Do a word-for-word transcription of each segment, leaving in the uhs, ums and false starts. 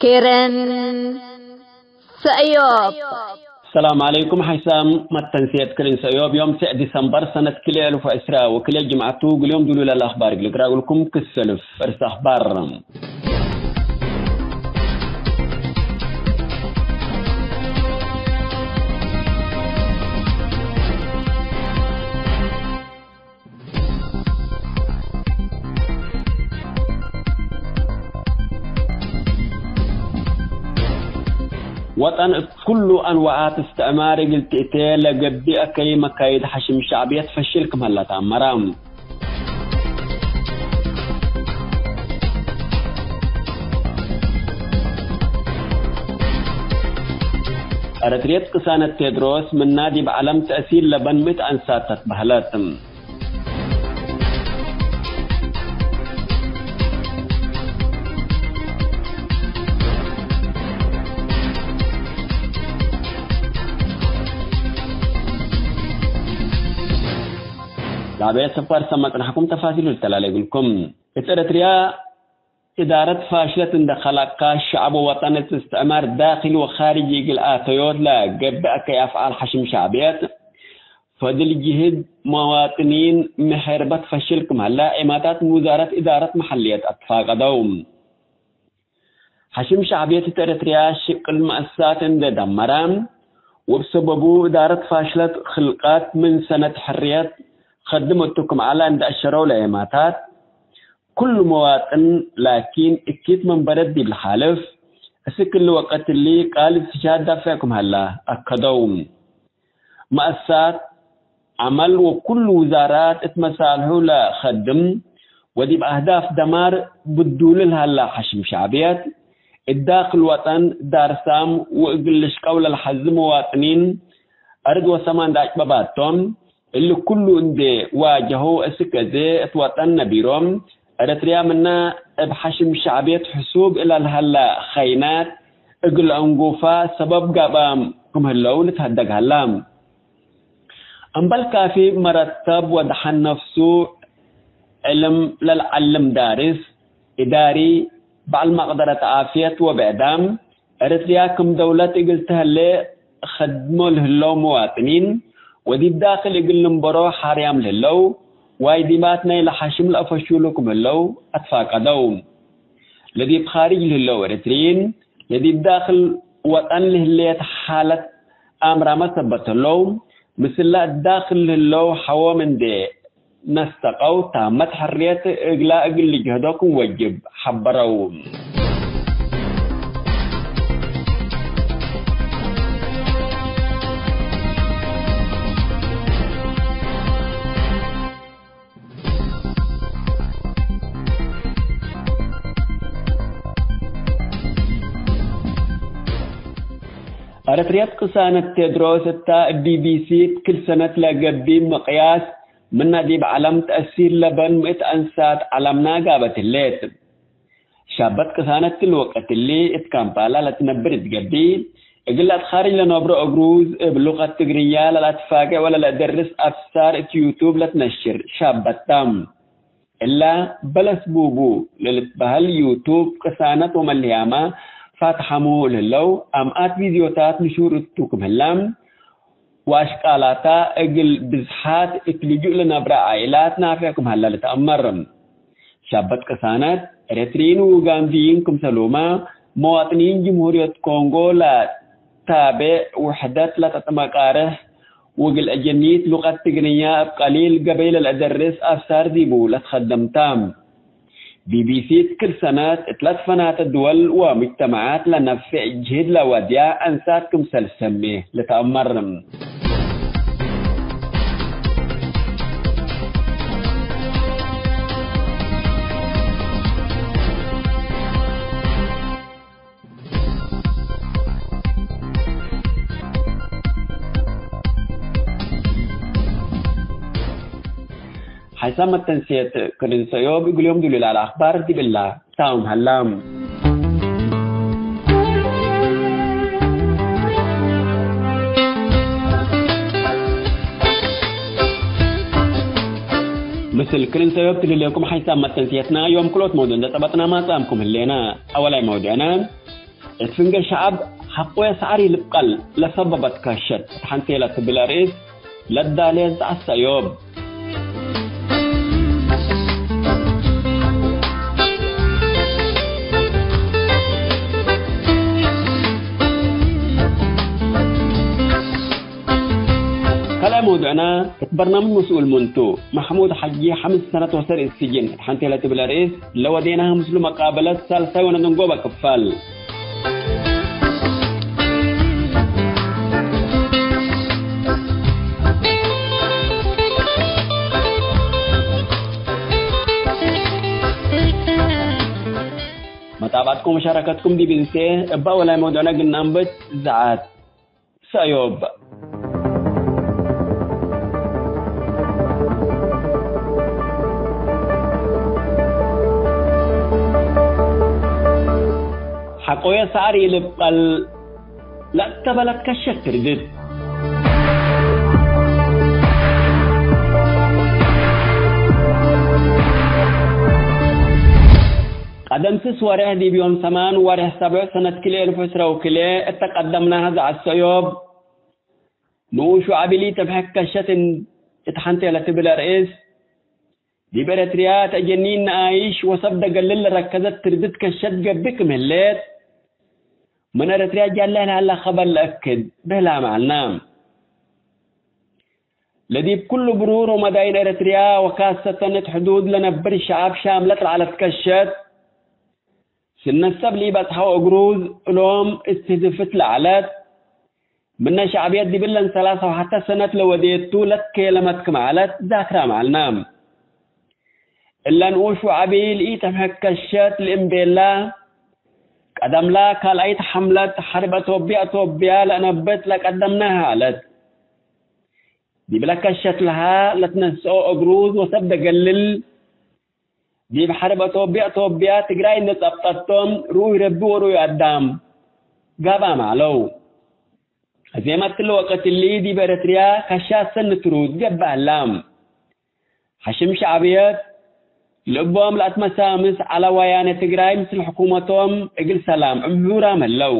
ክርን ሰእዮብ። ሰላም ዐለይኩም። ሐይሳም መተንስየት ክርን ሰእዮብ ዮም ሴዕ ዲሰምበር ሰነት ክልኤ እልፍ ወዕስራ ወክልኤ ጅምዐቱ፣ ግልዮም ዱሉል አልአኽባር እግል እቅራኡልኩም ክሰልፍ እርስ አኽባር። ወጠን እት ኩሉ አንዋዓት እስትዕማር እግል ትእቴ ለገብእ አከይ መካይድ ሐሽም ሸዕብየት ፈሽል ክም ሀላ ተአመረ። ኤረትርየት ቅሳነት ቴድሮስ ምና ዲብ ዐለም ተእሲር ለበን ምእት አንሳት ተትበህለት። ላቤ ሰፈር ሰመጽናሕኩም ተፋሲሉ ልተላሌ እግልኩም። እት ኤረትርያ እዳረት ፋሽለት እንደ ከለቀ፣ ሸዐብ ወወጠን እት እስትዕማር ዳክል ወካርጅ እግል አተዮት ለገብእ አከይ አፍዓል ሐሽም ሸዕብየት፣ ፈድል ጅህድ መዋጥኒን ምሕርበት ፈሽል ክም ሀለ፣ ዔማታት ምን ውዛረት እዳረት መሐልየት አትፋቀደው። ሐሽም ሸዕብየት እት ኤረትርያ ሽቅል መአሳት እንደ ደመረ፣ ወእብ ሰበቡ እዳረት ፋሽለት ክልቀት ምን ሰነት ሕርየት ከድም እቱ ክም ዐለ እንደ አሸረው ለዔማታት፣ ኩሉ መዋጥን ላኪን እኪት መንበረት ዲብ ለሓልፍ፣ እስክ እሊ ወቀት እሊ ቃል እስትሽሃድ ዳፍዕ ክም ሀለ አከደው። መአሳት ዐመል ወኩሉ ውዛራት እት መሳልሑ ለከድም ወዲብ አህዳፍ ደማር ብዱል ለሀላ ሐሽም ሸዕብየት፣ እት ዳክል ወጠን ዳርሳም ወእግል ልሽቀው ለልሐዝ መዋጥኒን፣ አርድ ወሰማ እንደ አጭበባቶም፣ እሊ ኩሉ እንዴ ዋጀሁ እስክ አዜ እት ወጠን ነቢሮም፣ ኤረትርያ ምነ እብ ሐሽም ሸዕብየት ሕሱብ እለ ለሀለ ኸይናት እግል አንጉፋ ሰበብ ጋብአም ክም ህለው ልትሀደግ ሀላ። እምበል ካፊ መረተብ ወደሐን ነፍሱ ዕልም ለልዐልም ዳርስ፣ እዳሪ፣ በዐል መቅደረት ዓፍየት ወብዕዳም፣ ኤረትርያ ክም ደውለት እግል ተህሌ ከድሞ ለህለው መዋጥኒን፣ ወዲብ ዳክል እግል ልንበሮ ሓርያም ለህለው ዋይዲማት ናይ ለሐሽም ለአፈሹሉ ክም ህለው አትፋቀደው። ለዲብ ካርጅ ለህለው ኤረትርዪን፣ ለዲብ ዳክል ወጠን ለህሌት ሓለት አምራመ ሰበት ህለው፣ ምስለ እት ዳክል ለህለው ሐዎም እንዴ ነስተቀው ታመት ሕርየት እግላ እግል ልጅህዶ ክም ወጅብ ሐበረው። ኤረትርየት ቅሳነት ቴድሮስ እታ እብ ቢ ቢ ሲ እት ክል ሰነት ለገብእ ምቅያስ ምነ ዲብ ዐለም ተአሲር ለበን ምእት አንሳት ዐለምና ጋበት ህሌት። ሻበት ቅሳነት እት ወቅት እሊ እት ካምፓላ ለትነብር እት ገብእ፣ እግል ለአትካርጅ ለነብሮ እግሩዝ እብ ሉቀት ትግርኛ ለለአትፋጌ ወለለአደርስ አፍሳር እት ዩቱብ ለትነሽር ሻበት ታ። እላ በለስ ቡቡ ለልትበህል ዩቱብ ቅሳነት ወመልህያማ ፋትሐሙ ለህለው አምአት ቪድዮታት ንሹር እቱ ክም ህላ፣ ወአሽቃላታ እግል ብዝሓት እት ልጁእ ለነብረ ዓኢላት ናፍዕ ክም ሀለ ልትአመር። ሻበት ቅሳነት፣ ኤረትርዪን ወኡጋንድይን ክምሰሉመ፣ መዋጥኒን ጅምሁርየት ኮንጎ ለታቤዕ ውሕደት ለተትመቃርሕ፣ ወእግል አጀኒት ሉቀት ትግርኛ እብ ቀሊል ገበይ ለልአደርስ አፍሳር ዲቡ ለትከደም ታ። ቢ ቢ ሲ እት ክል ሰነት እት ለትፈናተ ድወል ወሙጅተመዓት ለነፍዕ ጅህድ ለወድያ አንሳት ክምሰል ሰሜ ልትአመር። ሓይሳም መተንስየት ክርን ሰእዮብ እግል ዮም ዱሉል አልአክባር ዲብላ ታውም ሀላ። ምስል ክርን ሰእዮብ ትልሌኩም ሓይሳም መተንስየትና ዮም ክልኦት መውዱዕ እንደ ጸበጥና ማጽአምኩም ህሌና። አወላይ መውዱዕና እት ፍንጌ ሸዐብ ሐቆየ ሰዐር ኢልብቀል ለሰበበት ከሸት እት ሐንቴ ለትብል አርእስ ለዳሌ ዘዐት ሰእዮብ። ካልኣይ መውዱዕና፣ እት በርናምጅ መስኡል ምንቱ፣ መሕሙድ ሐጂ፣ ሐምስ ሰነት ወሰር እት ስጅን እት ሐንቴ ለትብል አርእስ ለወዴናሀ ምስሉ መቃበለት ሳልሳይ ወነደንጎበ ክፋል። መጣብዐትኩም ወመሻረከትኩም ዲብ እንሴ፣ እበ አወላይ መውዱዕነ እግል ነአንብት ዘዐት ሰእዮብ። ሐቆየ ሰዐር ኢልብቀል ለእተበለት ከሸት ትርድት። ቀደም ስስ ወሬሕ ዲብ ዮም ሰማን ወሬሕ ሰብዕ ሰነት ክልኤ እልፍ ዕስረ ወክልኤ እተ ቀደምናሀ ዘዐት ሰእዮብ፣ ንኡሽ ወዐቢ ኢልተምሐክ ከሸት እት ሐንቴ ለትብል አርእስ፣ ዲብ ኤረትርያ እት አጀኒን ነኣይሽ ወሰብ ደገልል ለረከዘት ትርድት ከሸት ገብእ ክም ህሌት፣ ምን ኤረትርያ ጃለ ለሀላ ኸበር ለአክድ ብህላም ዐልነ። ለዲብ ኩሉ ብሩር ወመዳይን ኤረትርያ ወካሰተን እት ሕዱድ ለነብር ሸዐብ ሻምለት ለዐለት ከሸት፣ ስነት ሰብ ለኢበጽሐው እግሩዝ እሎም እስትህድፍት ለዐለት፣ ምነ ሸዕብየት ዲብለን ሰላሳ ወሐተ ሰነት ለወዴቱ ለትኬለመት ክም ዐለት ዛክራም ዐልነ። እለ ንኡሽ ወዐቢ ለኢተምሐክ ከሸት ለእምቤላ፣ ቀደምላ ካልኣይት ሐምለት ሐርብ አቶብየ አቶብያ ለአነብት ለቀደምናሀ ዐለት። ዲብለ ከሸት ለሀ ለትነስኦ እግሩዝ ወሰብ ደገልል፣ ዲብ ሐርብ አቶብየ አቶብያ ትግራይ እንዴ ጸብጠቶም ርኡይ ረቢ ወርኡይ አዳም ጋብአም ዐለው። አዜመ እትሊ ወቅት እሊ ዲብ ኤረትርያ ከሻት ሰኒ ትሩድ ገብእ ሀላ። ሐሽም ሸዕብየት ልእቦም ለአትመሳምስ ዐለ ወያኔ ትግራይ ምስል ሕኩመቶም እግል ሰላም እምሑራም ህለው።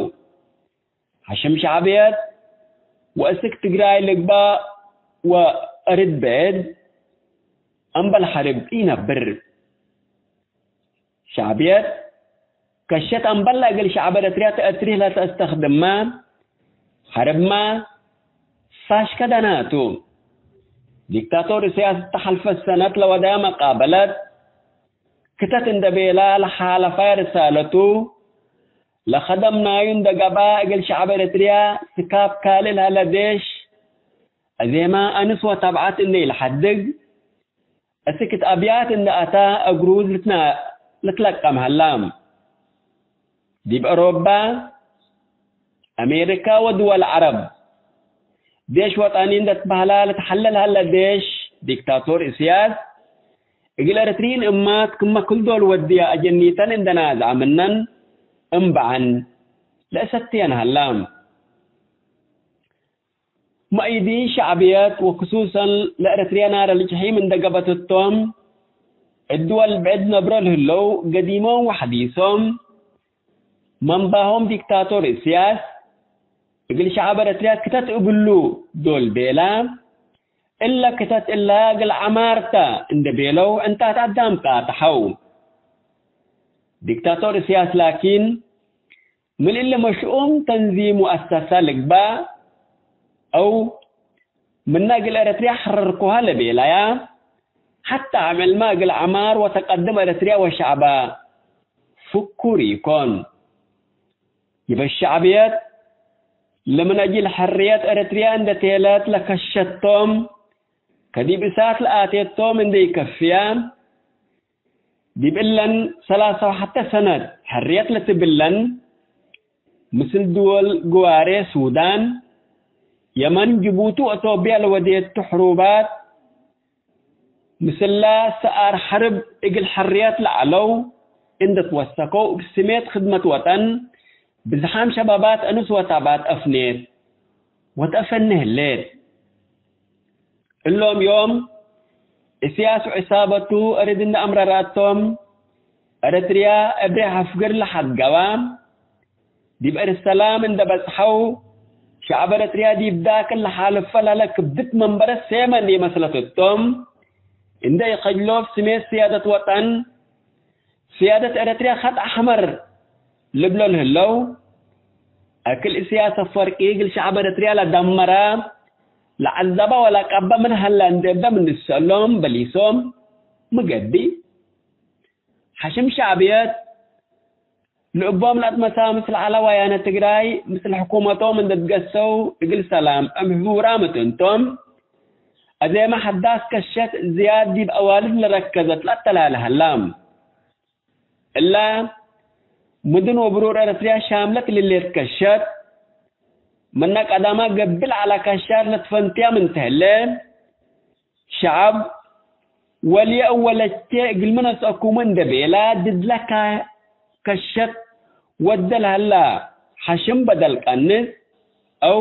ሐሽም ሸዕብየት ወእስክ ትግራይ ልግባእ ወእርድ ብዕድ እምበል ሐርብ ኢነብር። ሸዕብየት ከሸት እምበል እግል ሸዕብ ኤረትርያ ተአትሪህ ለተአስተክድመ ሐርብመ ፋሽከ ደናቱ። ዲክታቶር እስያስ እተ ሐልፈት ሰነት ለወደየ መቃበለት ክተት እንዴ ቤላ ለሓለፋይ ርሳለቱ፣ ለከደምናዩ እንዴ ገብአ እግል ሸዕብ ኤረትርያ ስካብ ካልእ ለሀለ ዴሽ፣ አዜመ አንስ ወተብዐት እንዴ ኢለሐድግ፣ እስክ እት አብያት እንዴ አታ እግሩዝ ልትነ-፣ ልትለቀም ሀላ። ዲብ አውሮባ፣ አሜሪካ ወድወል ዐረብ፣ ዴሽ ወጠኒ እንዴ ትበህላ ልትሐለል ሀለ ዴሽ ዲክታቶር እስያስ፣ እግል ኤረትርዪን እማት ክመ ክል ዶል ወድየ አጀኒተን እንዴ ናዝዐ ምነን እምበዐን ለእሰትየን ሀላ። መአይዲን ሸዕብየት ወክሱሰን ለኤረትርየ ናረ ልጅሒም እንዴ ገብአት እቶም፣ እት ድወል ብዕድ ነብሮ ለህለው ገዲሞም ወሐዲሶም፣ መንባሆም ዲክታቶር እስያስ፣ እግል ሸዐብ ኤረትርያ ክተት እግሉ ዶል ቤላ፣ እለ ክተት እለ እግል ዐማርተ እንዴ ቤለው ዕንታት አዳም ቃጥሐው። ዲክታቶር እስያስ ላኪን፣ ምን እሊ መሽኡም ተንዚም ወአሰሰ ልግባእ፣ አው ምነ እግል ኤረትርያ ሐረርኩሃ ለቤላያ፣ ሐታ አምዕልመ እግል ዐማር ወተቀድም ኤረትርያ ወሸዕባ ፍኩር ኢኮን። ይበ ሸዕብየት፣ ለምን አጅል ሕርየት ኤረትርያ እንዴ ቴለት ለከሸቶም፣ ከዲብ እሳት ለአቴቶም እንዴ ኢከፍያ፣ ዲብ እለን ሰላሳ ወሐተ ሰነት ሕርየት ለትብለን፣ ምስል ድወል ግዋሬ ሱዳን፣ የመን፣ ጅቡቲ ወአቶብያ ለወዴቱ ሕሩባት፣ ምስላ ሰኣር ሐርብ እግል ሕርየት ለዐለው እንዴ ትወሰከው፣ እብ ስሜት ክድመት ወጠን ብዝሓም ሸባባት፣ አኑስ ወታባት አፍኔት ወተአፈኔ ህሌት። እሎም ዮም፣ እስያስ ወዕሳበቱ እርድ እንዴ አምረራቶም፣ ኤረትርያ እብ ሬሕ አፍግር ለሐድገዋ፣ ዲብ ኤርሰላም እንደ በጽሐው፣ ሸዐብ ኤረትርያ ዲብ ዳክል ለሓልፈ ለሀለ ክብድት መንበረት ሴመ እንዴ መስለት እቶም፣ እንደ ኢከጅሎፍ ስሜት ስያደት ወጠን፣ ስያደት ኤረትርያ ኸጥ አሕመር ልብሎ ለህለው፣ እክል እስያስ አፈወርቂ እግል ሸዐብ ኤረትርያ ለደመረ፣ ለዐዘበ ወለቀበ ምን ሀለ እንዴ እበ ምን ንሰአሎም በሊሶም፣ ምገዲ። ሐሽም ሸዕብየት፣ ልእቦም ለአትመሳ ምስል ዐለ ወያነ ትግራይ፣ ምስል ሕኩመቶም እንዴ ትገሰው እግል ሰላም እብ ሕቡራም እት እንቶም፣ አዜመ ሐዳስ ከሸት ዝያድ ዲብ አዋልድ ለረከዘት ለአተላለ ሀላ። እላ ምድን ወብሩር ኤረትርያ ሻምለት ልሌት ከሸት፣ ምነ ቀደመ ገብእ ለዐለ ከሻት ለትፈንትያ ምን ተህለ፣ ሸዐብ ወልየ እወለቼ እግልሚ ነስአኩሙ እንዴ ቤላ፣ ድድለ ከ-፣ ከሸት ወደ ለሀላ ሐሽም በደል ቀንስ፣ አው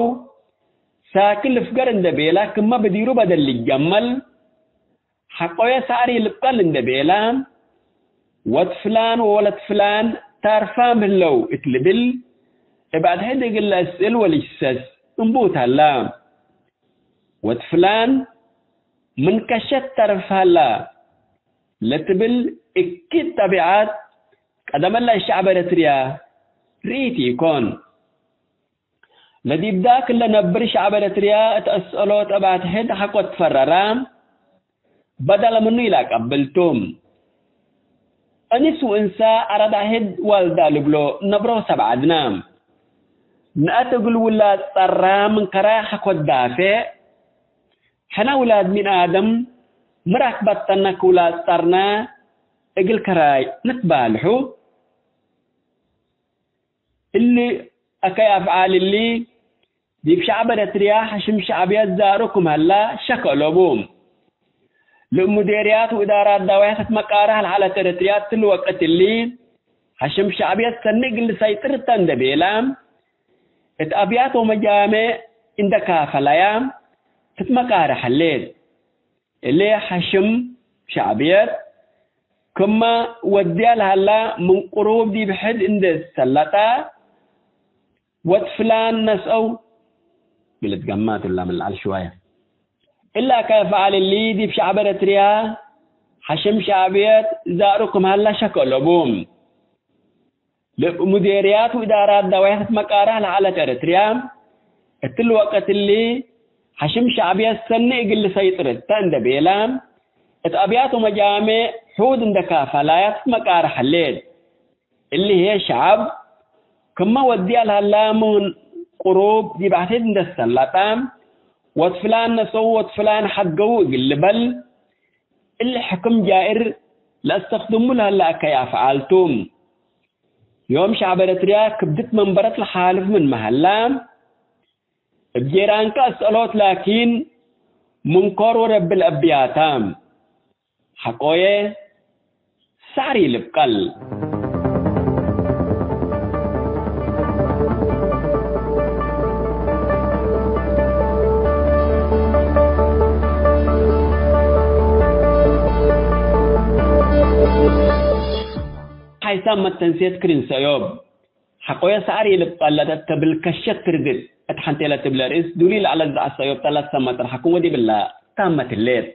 ሳኪ ልፍገር እንዴ ቤላ፣ ክመ ብዲሩ በደል ልጀመል፣ ሐቆየ ሳዕር ኢልብቀል እንዴ ቤላ፣ ወድ ፍላን ወወለት ፍላን ታርፋም ህለው እት ልብል፣ እብ አድሕድ እግል ለአስእል ወልጅሰስ እንቡት ሀላ። ወድ ፍላን ምን ከሸት ተርፍ ሀላ ለትብል እኪት ጠቢዐት ቀደመ ለሸዕብ ኤረትርያ ርኢት ኢኮን። ለዲብ ዳክል ለነብር ሸዕብ ኤረትርያ እት አስአሎት እብ አትሕድ ሐቆ ትፈረራ፣ በደለ ምኑ ኢለአቀብል ቱ። እንስ ወእንሳ አራዳሕድ ዋልዳ ልብሎ ነብሮ ሰብ ዐድነ። ነአት እግል ውላድ ጸራ ምን ከራይ ሐቆ ትዳፌዕ፣ ሕነ ውላድ ሚን አደም ሚ ራክበተነ ክውላድ ጸርነ እግል ከራይ ንትባልሑ። እሊ አከይ አፍዓል እሊ፣ ዲብ ሸዕብ ኤረትርያ ሐሽም ሸዕብየት ዛሩ ክም ሀላ ሸክ አለቡ። ለእብ ሙዴርያት ወእዳራት ዳዋያት ትትመቃረህ ለሀለት ኤረትርያ እትሊ ወቅት እሊ፣ ሐሽም ሸዕብየት ሰኒ እግል ልሰይጥር እተ እንዴ ቤላ፣ እት አብያት ወመጃሜዕ እንዴ ካፈለያ ትትመቃረህ ሀሌት። እሊ ሐሽም ሸዕብየት ክመ ወድያ ለሀላ ምን ቅሩብ ዲብ ሕድ እንዴ ትሰለጠ፣ ወድ ፍላን ነስአው። ግልት ገማት እላ ምን ለዐል ሽዋየ። እላ ከ ፈዐል እሊ ዲብ ሸዕብ ኤረትርያ ሐሽም ሸዕብየት ዛሩ ክም ሀላ ሸክ አለቡ። ለእብ ሙዴርያት ወእዳራት ዳዋያት ትትመቃረህ ለሀለት ኤረትርያ፣ እትሊ ወቅት እሊ ሐሽም ሸዕብየት ሰኒ እግል ልሰይጥር እተ እንዴ ቤላ፣ እት አብያት ወመጃሜዕ ሑድ እንዴ ካፈላያ ትትመቃረህ ሀሌት። እሊ ህዬ ሸዐብ ክመ ወድያ ለሀላ ምን ቅሩብ ዲብ አሕቴት እንዴ ትሰለጠ፣ ወድ ፍላን ነስአው ወድ ፍላን ሐድገዉ እግል ልበል፣ እሊ ሕክም ጃእር ለአስተክድሙ ለሀለ አከይ አፍዓል ቱ። ዮም ሸዐብ ኤረትርያ ክብድት መንበረት ለሓልፍ ምንመ ሀላ፣ እብ ጄራንከ አስአሎት ላኪን፣ ምንኮር ወረቢ ለአብያታ። ሐቆዬ ሳዕር ኢልብቀል። ሓይሳም መተንሴት ክርን ሰእዮብ። ሐቆየ ሰዐር ኢልብቀል ለተትብል ከሸት ትርድት እት ሐንቴ ለትብል ርእስ ዱሊ ለዐለት ዘዐት ሰእዮብ ተለሰመ ጥርሐኩም ወዲብለ ታመት ህሌት።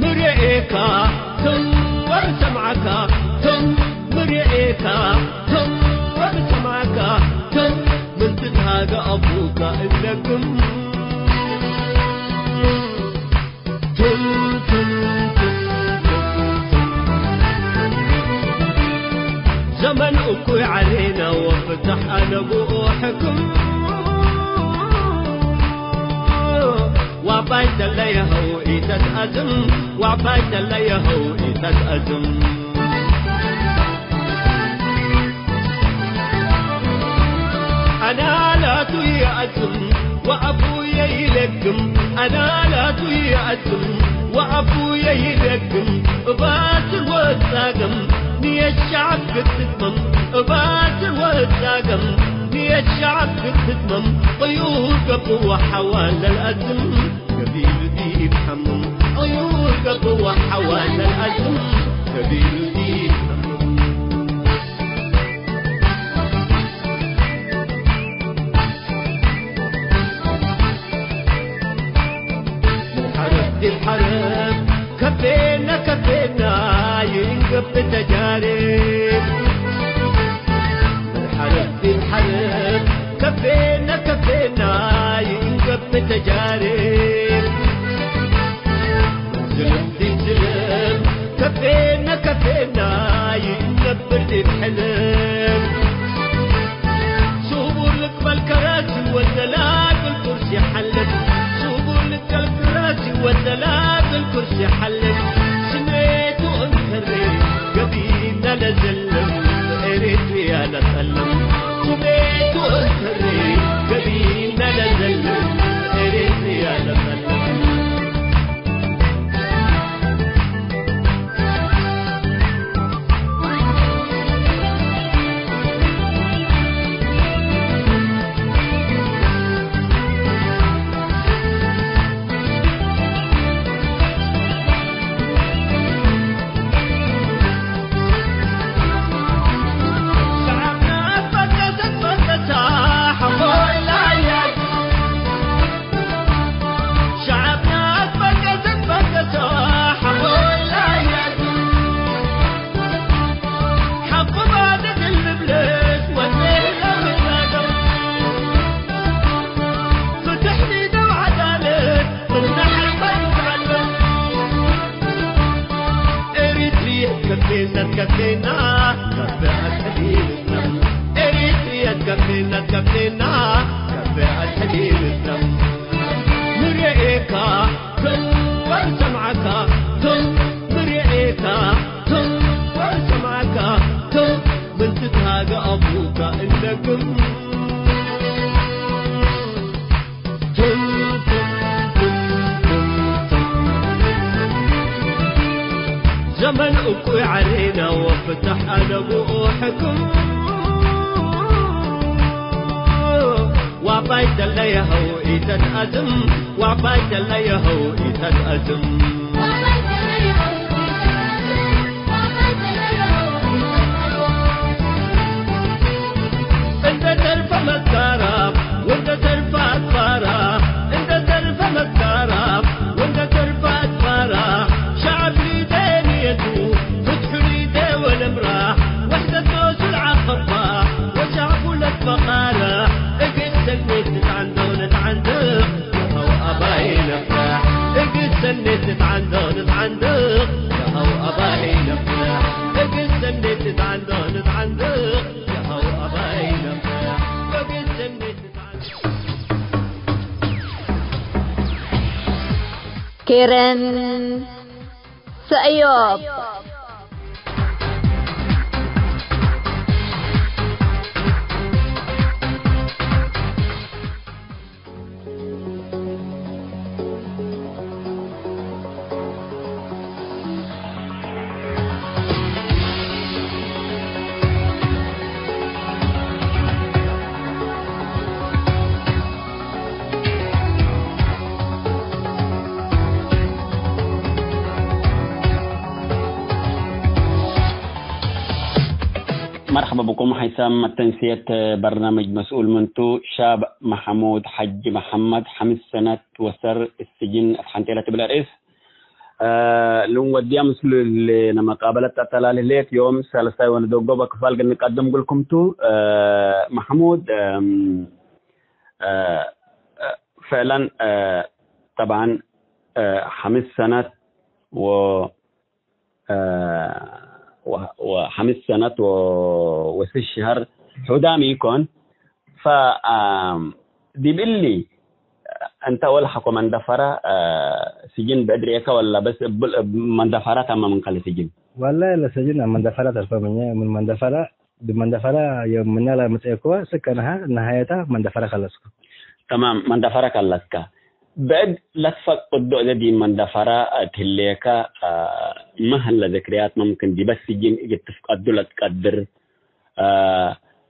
ምርኤካ ትም ወሰምዓካ ትም ምርኤካ ትም ወሰምዓካ ትም ምን ትትሃገ አቡካ እብለክም ትም ትም ትም ትም ዘመን እኩይ ዐሌና ወፍታሕ አለቡ ሕክም ዋባይ ተለየኸው ኢተትአዝም ዋባይ ተለየኸው ኢተትአዝም አዳላቱ ይአዝም ወአፉየ ይለግም አዳላቱ ይአዝም ወአፉየ ይለግም الشعب قد تتمم، باطل واتلاقم. نية الشعب قد تتمم، طيور قبو وحوال للأزم. قبيل ديب حمم، طيور قبو وحوال للأزم. قبيل ديب حمم. ሐረብ ዲብ ሐረብ ከፌና ከፌና ይእንገብእ ተጃርብ። ምን ሐረብ ዲብ ሐረብ ከፌና ከፌና ይእንገብእ ተጃርብ። ምን ዝልም ዲብ ዝልም ከፌና ከፌና ይእንገብእ ዲብ ሕልም። ሱቡር ልቅበል ከራሲ ወደላግል ኩርሲ ሐልም። ሱቡር ልቅበል ከራሲ ወደላግል ኩርሲ ሐልም። ስሜቱ እንከሬ ገቢና ለዘልም ኤሪትሪያ ለጠልም። ስሜቱ እንከሬ ገቢና ለዘልም ኤሪትሪያ ለጠልም። ኤሪትሪያ ከፌና ከፌና ከፌ አልሐዲድ እስለም። ኤሪትሪያ ከፌና ከፌና ከፌ አልሐዲድ እስለም። ንርኤካ ቶም ወንሰምዓካ ቶም። ንርኤካ ቶም ወንሰምዓካ ቶም። ምን ትትሃገ አቡካ እንደግም። ዘመን እኩይ ዐሌና ወፍታሕ አለቡ ሕክም። ዋባይ ተለየኸው ኢተትአዝም፣ ዋባይ ተለየኸው ኢተትአዝም። እንደ ተርፈ መስካራ ወእንደ ተርፈ አትፋራ፣ እንደ ተርፈ መስካራ ወእንደ ተርፈ አትፋራ፣ ሸዐብ ሊዴ ንየቱ ፍትሑ ሊዴ ወለምራ፣ ወሕደት ኖሱ ለዐቀባ ወሸዕቡ ለትፈቃራ፣ እግል ሰኔት ንትዓንዶ ንትዓንድቅ። የሀው አባይ ነፍራሕ፣ እግል ሰኔት ንትዓንዶ ንትዓንድቅ። የሀው አባይ ነፍራሕ፣ እግል ሰኔት ንትዓንዶ ንትዓንድቅ። የሀው አባይ ነፍራሕ፣ እግል ሰኔት ንትዓንዶ። ኬረን ሰእዮብ። መርሐበ ብኩም። ሐይሳም መተንስየት በርናምጅ መስኡል ምንቱ፣ ሻብ መሐሙድ ሐጂ መሐመድ፣ ሐምስ ሰነት ወሰር እት ስጅን እት ሐንቴ ለትብል ርእስ፣ እ፣ ልንወድያ ምስሉ ለመቃበለት አተላልህሌት ዮም ሰለስታይ ወንዶጎበ ክፋል ግንቀድም ግልኩም ቱ። እ፣ መሐሙድ፣ እም፣ እ፣ እ፣ ፍዕለን፣ እ፣ ጠብዓን፣ እ፣ ሐምስ ሰነት ወ እ፣ ወ-፣ ወሐምስ ሰነት ወ-፣ ወስስ ሸሀር ሑዳም ኢኮን። ፈ-፣ አም፣ ዲብ እሊ እንተ ወልሐኮ መንደፈረ፣ እ፣ ስጅን ብዕድ ርኤከ ወላ በስ እብ-፣ እብ መንደፈረ ተመ ምን ከለ ስጅን? ወላሂ ለስጅን መንደፈረ ተርፈ ምኘ፣ ምን መንደፈረ፣ ዲብ መንደፈረ ዮም ምነ ለምጽኤክወ ስከ ነሀ ነሃየተ መንደፈረ ከለስኩ። ተማም፣ መንደፈረ ከለስከ። ብዕድ ለትፈቅዶ እዘ ዲብ መንደፈረ እት ህሌከ፣ አ፣ ሚ ሀለ ዝክርያት መምክን ዲበ ስጅን እግል ትፍቀዱ ለትቀድር፣ አ፣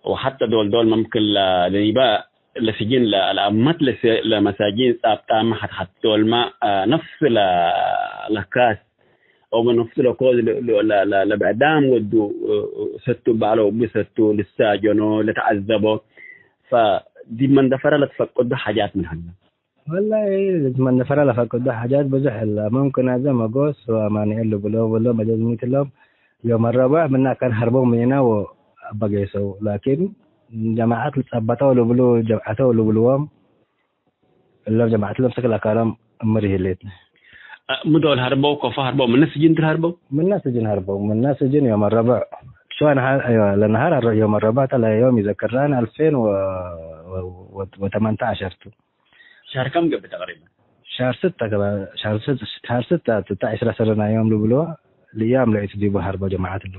ወሐተ ዶል ዶል መምክን ለ-፣ ለዲበ ለስጅን ለ-፣ ለአመት ለሰ-፣ ለመሳጂን ጻብጣመ ሐት ሐት ዶልመ፣ አ፣ ነፍስ ለ-፣ ለካስ አው ምን ነፍሱ ለኮዝ ለ-፣ ለ-፣ ለ-፣ ለ-፣ ለብዕዳም ወዱ፣ እ፣ እ፣ ሰቱ በዐለው እቡ ሰቱ ልሳጀኖ ለተዐዘቦ። ፈዲብ መንደፈረ ለትፈቅዶ ሓጃት ምን ሀለ? ወላሂ፣ ዲብ መንደፈረ ለፈቅዶ ሓጃት ብዙሕ ህለ። ሙምክን አዜ መጎስ ወአማኑኤል ልብሎ ወሎም አጀዝሚት እሎም ዮም አረቡዕ ምነ አካን ሀርበው ምኒና ወአበጌሰው። ላኪን ጀማዐት ልጸበጠው ልብሉ፣ ጀምዐተው ልብልዎም፣ እሎም ጀማዐት እሎም ሰክል አካሎም እምር ይህሌት። አ፣ ምዶል ሀርበው፣ ኮፎ ሀርበው፣ ምነ ስጅን ድል ሀርበው? ምነ ስጅን ሀርበው፣ ምነ ስጅን ዮም አረቡዕ። ሸዋ ነሃር፣ አይዋ፣ ለነሃር አረ-፣ ዮም አረቡዕ ተ ለዮም ይዘክራን አልፌን ወ-፣ ወ-፣ ወ-፣ ወተመንተ ዐሸርቱ። ሸህር ከም ገብእ ተቅሪበን? ሸህር ስተ ገባ፣ ሸህር ስተ፣ ሸህር ስተ ትተ ዐሽረ ሰረና ዮም ልብሎ ልያም ለኢቱ ዲቡ ሀርበው ጀማዐት እሉ።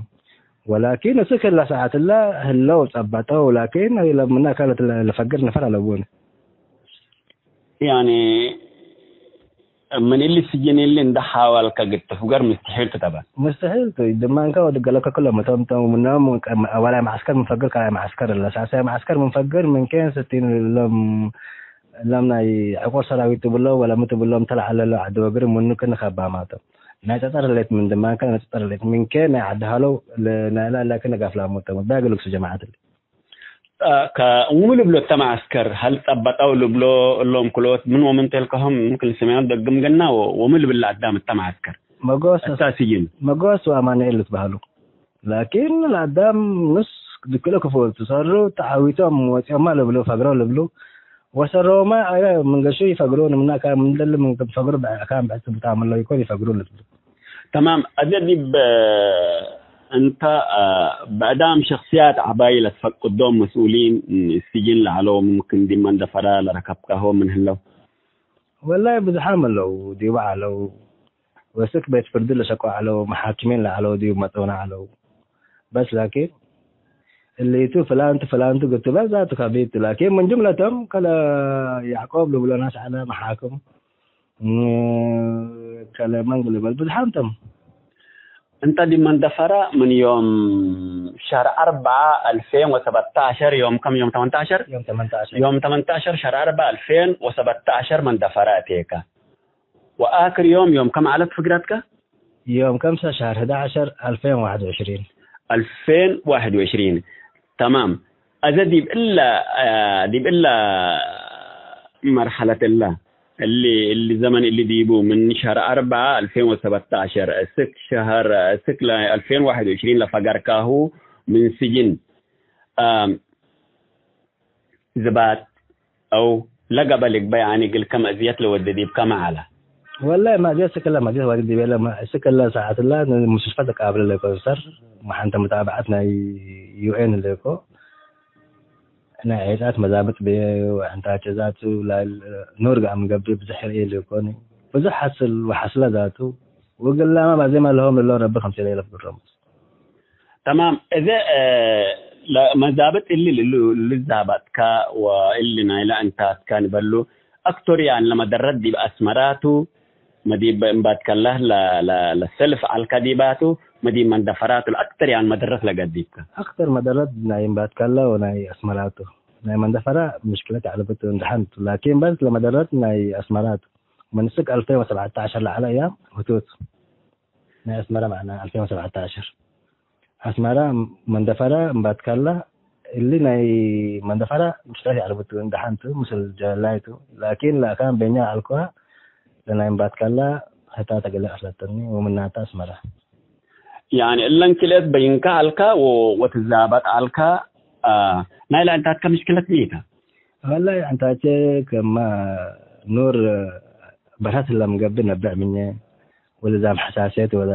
ወላኪን እስክ እለ ሰዓት እለ ህለው ጸበጠው፣ ላኪን ለምነ አካን ለፈግር ነፈር አለቡን። ያኒ ምን እሊ ስጅን እሊ እንደ ሓወልከ እግል ትፍገር ምስትሒል ቱ ተበ። ምስትሒል ቱ። ድማንከ ወድገለከ ክሎም እቶም፣ እቶም ምኖም አወላይ መዓስከር ምን ፈግር ካልኣይ መዓስከር እለ። ሳልሳይ መዓስከር ምን ፈግር ምን ኬን ስቲን እሎም፣ እሎም ናይ ዕቁር ሰራዊት ትብሎም ወለሚ ትብሎም ተለዓለሎ ዐዲ ወግር ምኑ ክን ከባማቶም። ናይ ጸጸር ህሌት ምን ድማንከ ናይ ጸጸር ህሌት ምን ኬን ናይ ዐዲ ሀለው ለ-፣ ናይላ እለ ክን ጋፍላሙ ተሙ። ዳግ ልግሱ ጀማዐት እሊ። አ፣ ከ-፣ ወሚ ልብሎ እተ መዓስከር፣ ሀል ጸበጠው ልብሎ እሎም ክልኦት ምን ወምን ቴልከሆም ምክን ስሜኖም ደግም ገና ወ-፣ ወሚ ልብል ለአዳም እተ መዓስከር? መጎስ፣ እተ ስጅን። መጎስ ወአማኑኤል ልትበሀሉ። ላኪን ለአዳም ንስ ድክሎ ክፉ ትሰሩ ተዓዊቶም ወጽዮማ ልብሉ ፈግሮ ልብሉ ወሰሮማ አየ ምን ገሹ ይፈግሩ ንምና ካን ምን ደል ምን ፈግሩ በ-፣ ካን በዕጽ ብታምሎ ይኮን ይፈግሩ ልብሉ። ተማም። አዜ ዲብ እንተ፣ አ፣ ብዕዳም ሸክስያት ዐባይ ለትፈቅዶም መስኡሊን ስጅን ለዐለው፣ ምምክን ዲብ መንደፈራ ለረከብካሆም ምን ህለው? ወላሂ ብዝሓም ዐለው፣ ዲቡ ዐለው፣ ወስክ ቤት ፍርድ ለሸቆ ዐለው፣ መሓክሚን ለዐለው ዲቡ መጽኡነ ዐለው። በስ ላኪን እሊቱ ፍላንቱ ፍላንቱ ግቱ በዛቱ ከቢድ ቱ። ላኪን ምን ጅምለቶም ከለ ያዕቆብ ልብሎ ናስ ዐለ መሓክም፣ እ፣ ከለ መንግ ልበል ብዝሓም ተም። እንተ ዲብ መንደፈረ ምን ዮም ሸህር አርበዓ አልፌን ወሰበተዐሸር፣ ዮም ከም? ዮም ተመንተዐሸር? ዮም ተመንተዐሸር። ዮም ተመንተዐሸር ሸህር አርበዓ አልፌን ወሰበተዐሸር መንደፈረ አቴከ። ወአክር ዮም፣ ዮም ከም ዐለት ፍግረትከ? ዮም ከምሰ ሸህር ሕዳዐሸር አልፌን ወዋሕድ ወዕሽሪን። አልፌን ወዋሕድ ወዕሽሪን። ተማም። አዜ ዲብ እለ፣ አ፣ ዲብ እለ መርሐለት እለ፣ እሊ፣ እሊ ዘመን እሊ ዲቡ ምን ሸህር አርበዓ አልፌን ወሰበተዐሸር እስክ ሸህር፣ እስክ ለአልፌን ወዋሕድ ወዕሽሪን ለፈገርካሁ ምን ስጅን፣ አ፣ ዝባጥ አው ለገበ ልግበእ ያኒ እግልከ መእዝየት ለወዴ ዲብከ ሚ ዐለ? ወላሂ መእዝየት እስክ እለ መእዝየት ወዴ ዲቤ እለ፣ እስክ እለ ሰዓት እለ ሙስተሽፈ ተቃብለ ለኮ ሰር፣ መሐንተ ሙታበዐት ናይ ዩ ኤን ለኮ፣ ናይ ዔጻት መዛብጥ ቤ ወዕንታቸ ዛቱ ላል ኑር ገአም ገብእ ብዝሕ ርኤ ለኮኒ፣ ብዙሕ ሐስል ወሐስለ ዛቱ፣ ወግላማ ባዜማ ለሆም ለሎ ረቢ ከምሴ ለኢለፍግሮም። ተማም። እዜ፣ እ፣ ለመዛብጥ እሊ ልሉ-፣ ልዛበጥከ ወእሊ ናይለ እንታትከ ንበሉ፣ አክቶር ያን ለመደረት ዲብ አስመራቱ፣ መዲብ እምባትከለህ ለ-፣ ለ-፣ ለሰልፍ ዐልከ ዲባቱ፣ መዲብ መንደፈራቱ ለአክተር ያን መደረት ለገዲብከ? አክተር መደረት ናይ እምባትከለ ወናይ አስመራቱ። ናይ መንደፈራ ምሽክለት ያዕለብቱ እንደሐንቱ፣ ላኪን በስ ለመደረት ናይ አስመራቱ። ምን እስክ አልፌን ወሰብዐተ ዐሸር ለዐለ እያም ህቱት። ናይ አስመረ መዕና አልፌን ወሰብዐተ ዐሸር። አስመረ መንደፈረ እምባትካላ፣ እሊ ናይ መንደፈረ ምሽክለት ያዕለብቱ እንደሐንቱ ምስል ጀላይቱ፣ ላኪን ለአካን ቤኛ አልኮ ለናይ እምባትካላ ህታ ተገለ አስለጠኒ ወምናተ አስመረ። ያኒ እለን ክልኤት በይንካ አልካ ወ-፣ ወትዛበጥ አልካ፣ አ፣ ናይ ለአንታትከ ምሽክለት ሚ ተ? ወላሂ አንታቼ ከማ ኑር በርሀት ለምገብእ ነብዕ ምኘ፣ ወለዛም ሐሳስየት ወለ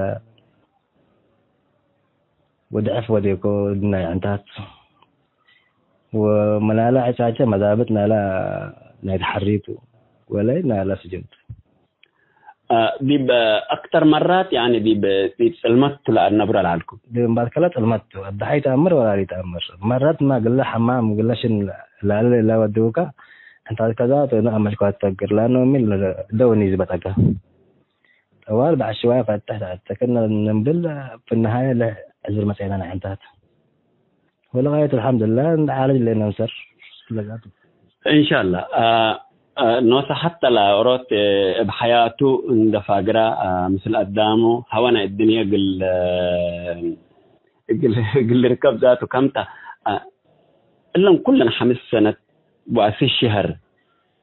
ወድዕፍ ወዴኮ ናይ ዕንታት ወመላላ ዕጫጨ መዛብጥ ናላ ናይ ተሐሪቱ ወለይ ናላ ስጅንቱ። አ፣ ዲብ አክተር መራት፣ ያኒ ዲብ፣ ዲብ ጽልመት ቱ ለአነብሮ ለዐልኩ። ዲብ እምባትከለ ጽልመት ቱ፣ አዳሐይ ተአምር ወላሊ ተአምር። መረት ማ ግለ ሐማም ግለ ሽን ላሊ ለወድውከ፣ ዕንታትከ ዛቱ እነ አመልኮ አትፈግር፣ ለአነሁ ሚ ደውኒ ዝበጠከ። ጠዋል በዐል ሽዋየ ፈትሕ ተአተክነ እንብል፣ ፍንሃየ ለዕዝር መጽአነ ነዐንታት። ወለጋየት አልሐምዱሊላህ እንደ ዓለጅ ለነምሰር ለጋቱ። እንሻላ፣ አ፣ አ፣ ኖሰ ሐተ ለኦሮት፣ እ፣ እብ ሐያቱ እንደ ፋግራ፣ አ፣ ምስል አዳሙ ሀወነ እድንየ እግል፣ እ፣ እግል፣ እግል ልርከብ ዛቱ ከምታ፣ አ፣ እለን ኩለን ሐምስ ሰነት ወአስር ሽሀር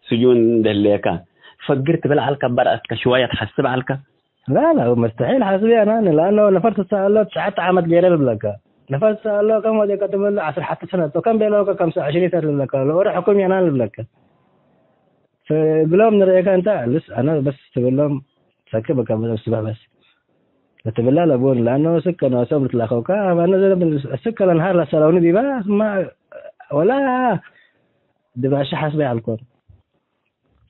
ስጁን እንደ ህሌከ፣ ፈግር ትብል ዐልከ፣ በርአስከ ሽዋየ ተሐስብ ዐልከ? ላ፣ ላ፣ መስተሒል ሐስብ አነ፣ ለአነሁ ነፈር ትሰአሎ ትሽዐተ ዓመት ገይረ ልብለከ። ነፈር ትሰአሎ ከም ወዴከ ትብሎ ዐስር ሐተ ሰነት፣ ወከም ቤለውከ ከምሰ ዕሽሪን ሰነት ልብለከ። ለኦሮ ሕኩም የናን ልብለከ። ፈእግሎም ንርኤከ እንተ ልስ አነ በስ ትብሎም ሰክብ እከ ስበሕ በስ ለትብላ ለቡን፣ ለአነሁ ስከ ኖሶም ልትላከውከ፣ አነ ዘ-፣ ስከ ለነሃር ለሰለውኒ ዲበ፣ ማ ወላ ድባሸ ሐስበ አልኮን።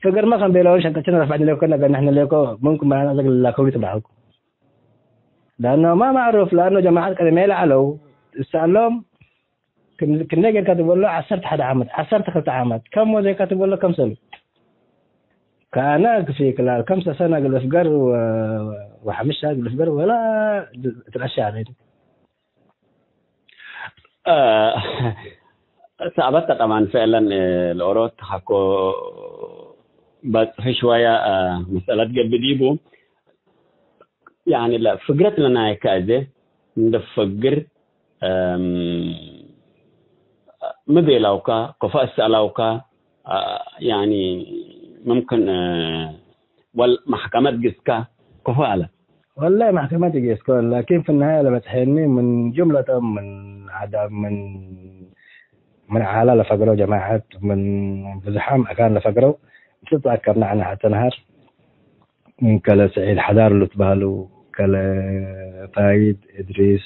ፍግርመ ከም ቤለውን ሸንቀችን ረፍዐት ሌኮ፣ ለገ ንሕነ ሌኮ ምንኩም መናዘግ ልላከው ትብልዓልኩ። ለአነሁ ማ ማዕሩፍ፣ ለአነሁ ጀማዐት ቀደም ለዐለው እሰአሎም፣ ክን-፣ ክንዴ ጌርካ ትበሎ፣ ዐሰርተ ሐደ ዓመት፣ ዐሰርተ ክልተ ዓመት፣ ከም ወዜካ ትበሎ፣ ከም ሰሉ። ከአነ ክፊ ክላል ከምሰ ሰነ እግል እፍገር ወ-፣ ወሐምሻ እግል እፍገር ወላ እትረሻ አለኝ። አ፣ ሰአበተ ጠባን ፍዕለን፣ እ፣ ለኦሮት ሐቆ በጽሒ ሽወያ፣ አ፣ መስአለት ገብእ ዲቡ። ያኒ ለፍግረት ለናይከ አዜ እንደ ፈግር፣ እም፣ ሚ ቤላውካ፣ ከፎ አሰአላውካ፣ አ፣ ያኒ፣ ምምክን፣ እ፣ ወል መሕከመት ግስካ ከፎ አለ። ወላሂ መሕከመት ኢጌስኮን፣ ላኪን ፊ ነሃየ ለበጽሐኒ ምን ጅምለቶም ምን ዐዳም፣ ምን፣ ምን ዓላ ለፈግረው ጀማዐት፣ ምን ብዝሓም አካን ለፈግረው፣ ምስል ተአከብነ ዐነ ሐተ ነሃር፣ ምን ከለ ሰዒድ ሐዳር ልትበህሉ፣ ከለ ፋይድ እድሪስ፣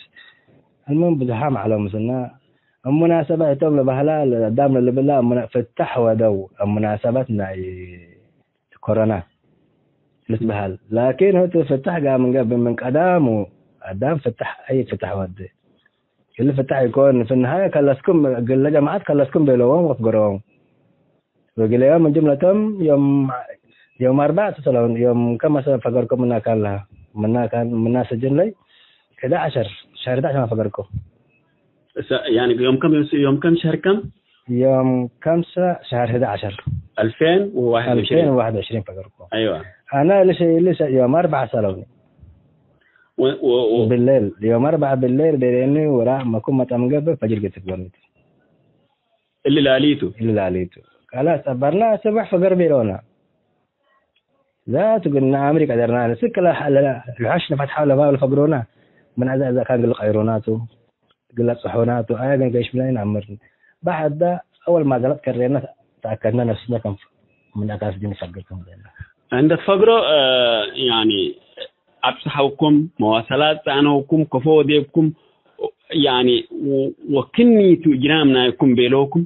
አልሙሂም ብዝሓም ዐለው ምስልነ። እብ ሙናሰበት እቶም ለበህላ ለአዳም ለልብላ እብ ሙና-፣ ፍታሕ ወደው እብ ሙናሰበት ናይ ኮሮና ልትበህል። ላኪን ህቱ ፍታሕ ጋር ምን ገብእ ምን ቀዳሙ አዳም ፍታሕ አይ ፍታሕ ወዴ። እሊ ፍታሕ ኢኮን፣ ፊ ነሃየ ከለስኩም፣ እግለ ጀማዐት ከለስኩም ቤለዎም ወፍገረዎም። ወእግለ ዮም ምን ጅምለቶም ዮም፣ ዮም አርበዕ ተሰለውን፣ ዮም ከም መሰለን ፈገርኩም ምና ካን ለሀ፣ ምና ካን፣ ምና ስጅን ለይ፣ ሕዳ ዐሸር፣ ሸህር ሕዳ ዐሸር ፈገርኩም። እሰ-፣ ያኒ ዮም ከም፣ ዮም ከም ሸህር ከም? ዮም ከምሰ ሸህር ሕዳ ዐሸር። አልፌን ወዋሕድ ወዕሽሪን። አልፌን ወዋሕድ ወዕሽሪን ፈገርኩም። አይዋ። አነ እሊ ሸ-፣ እሊ ሸ-፣ ዮም አርበዕ ሰለውኒ። ወ-፣ ወ-፣ ወ- ብሌል፣ ዮም አርበዕ ብሌል ቤሌኒ ወራእ መኩም መጠም ገብእ ፈጅር ገትግበኒቱ። እሊ ላሊቱ። እሊ ላሊቱ። ከላስ ጸበርና፣ ስቡሕ ፈገር ቤሎና። ዛቱ ግን ነአምር ኢቀደርና። ስክ ለሐ-፣ ለሐ-፣ ለሐሽ ነፈትሐው ለባብ ለፈግሮና። ምን አዘ አዘ ካን ግል ቀይሮናቱ፣ ግል አጽሖናቱ። አያ ግን ገይሽ ብለን ነአምር። በዐዳ አወል ማዘለት ከሬና ተአከድና ነፍስና ከም ምን አካን ስጅን ንፈግር ከም ብለና። እንደ ትፈግሮ፣ እ፣ ያኒ አብጽሐውኩም፣ መዋሰላት ጸአነውኩም፣ ከፎ ወዴብኩም፣ ያኒ ወ-፣ ወክኒቱ እጅራም ናይኩም ቤለውኩም።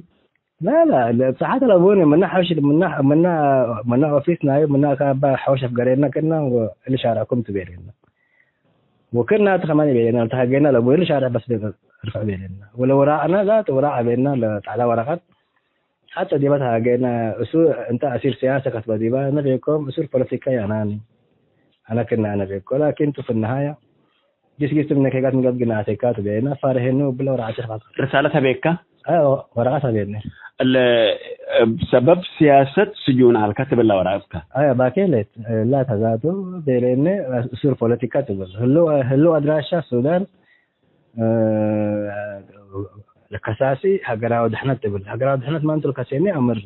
ላ፣ ላ፣ ለብጽሐት ለቡኒ ምና ሐውሽ፣ ምና፣ ምና፣ ምና ኦፊስ ናይ፣ ምና ካባ ሐውሽ አፍገሬና ክና ወእሊ ሻርዕኩም ትቤሌና። ወክና ተኸማኒ ቤሌና፣ ተሃጌና ለቡኒ እሊ ሻርዕ በስ ርፍዕ ቤሌና። ወለወራቅና ዛት ወራቅ ቤና ለጣዕላ ወረቀት ሐተ ዲበ ተሃጌነ፣ እሱ እንተ አሲር ሲያሰ ከትበ ዲበ፣ አነ ቤኮም እሱር ፖለቲካ ያናኒ፣ አነ ክና አነ ቤኮ፣ ላኪን ቱ ፊ ነሃያ ጊስ ጊስ ቱ ምነ ኬጋት ምገብእ ግና አቴካ ቱ ቤነ፣ ፋርሄኑ ብለ ወረቀት ሸፋት። ርሳለት ሀቤካ? አይ፣ ወረቀት ሀቤነ። እለ፣ እብ ሰበብ ሲያሰት ስጁን አልከ ትብላ ወረቀትከ? አይ፣ ባኬ ሌት፣ ላ ተዛቱ ቤሌነ፣ እሱር ፖለቲካ ትብል። ህሉ፣ ህሉ አድራሻ ሱዳን፣ እ፣ ለከሳሲ ሀገራዊ ድሕነት ትብል። ሀገራዊ ድሕነት ማንቱ ለከሴኒ አምር።